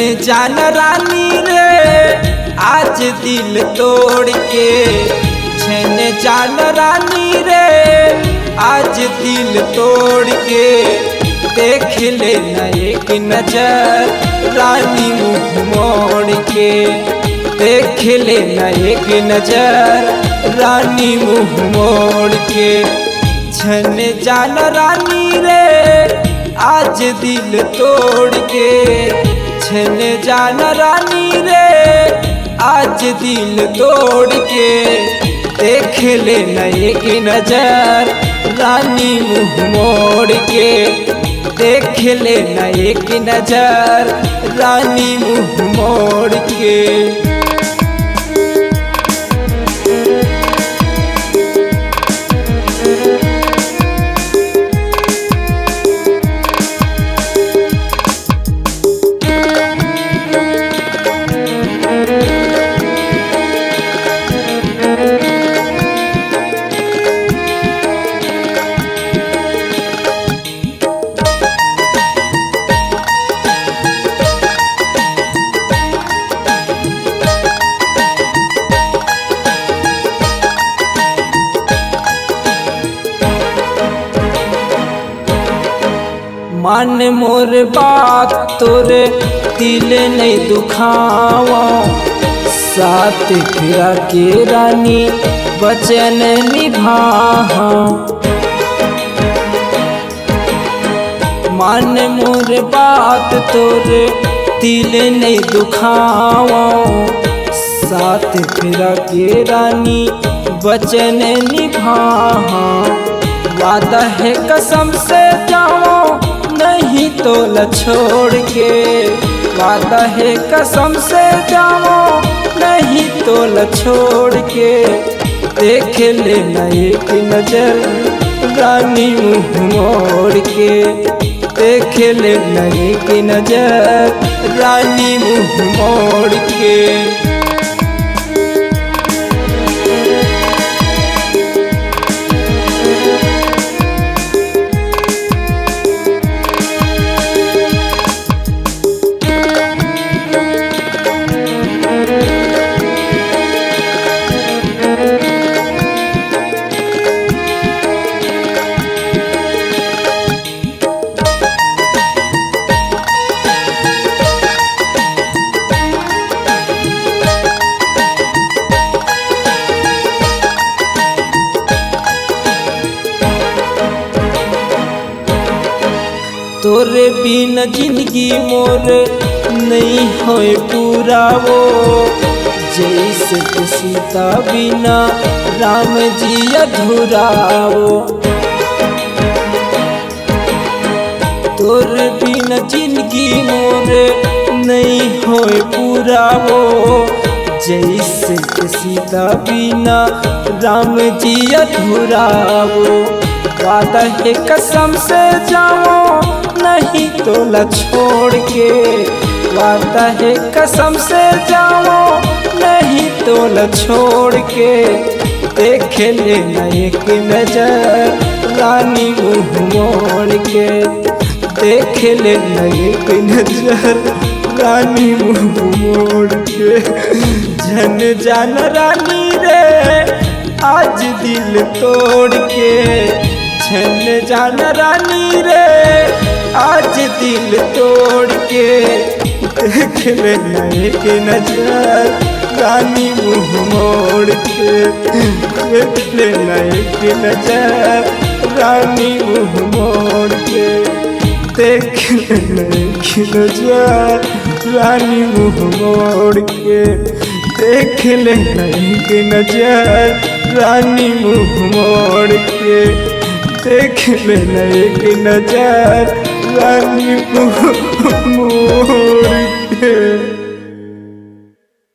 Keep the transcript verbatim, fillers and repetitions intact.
जान रानी रे, आज दिल तोड़ के, छन जान रानी रे, आज दिल तोड़ के, देख ले न एक नजर रानी मुंह मोड़ के, देख ले न एक नजर रानी मुंह मोड़ के। छन जान रानी रे, आज दिल तोड़ के, छन जान रानी रे, आज दिल तोड़ के, देख ले न एक नजर रानी मुंह मोड़ के, देख ले न एक नजर रानी मुंह मोड़ के। मान मोर बात तोर दिल नहीं दुखावा, साथ फिरा के रानी वचन निभाहा। मान मोर बात तोर दिल नहीं दुखावा, साथ फिरा के रानी वचन निभाहा। वादा है कसम से जाओ नहीं तोला छोड़ के, वादा है कसम से जाओ नहीं तोला छोड़ के। देख ले न एक नजर रानी मुंह मोड़ के, देख ले न एक नजर रानी मुंह मोड़ के। तोरे बिना जिंदगी मोर नहीं होए पूरा वो, जैसे कि सीता बिना राम जी अधूरा वो। तोर बिना जिंदगी मोर नहीं होए पूरा वो, जैसे कि सीता बिना राम जी अधूरा वो। वादा है कसम से जाओ नहीं तोला छोड़ के, वादा है कसम से जाओ नहीं तोला छोड़ के। देख ले न एक नजर रानी मुंह मोड़ के, देख ले न एक नजर रानी मुंह मोड़ के। झन जान रानी रे, आज दिल तोड़ के, झन जान रानी रे, आज दिल तोड़ के। देख ले न एक नजर रानी मुंह मोड़ के, देख ले न एक नजर रानी मुंह मोड़ के। देख ले न एक नजर रानी मुंह मोड़ के, देख ले न एक नजर रानी मुंह मोड़ के, देख ले न एक नजर रानी मुंह मोड़ के।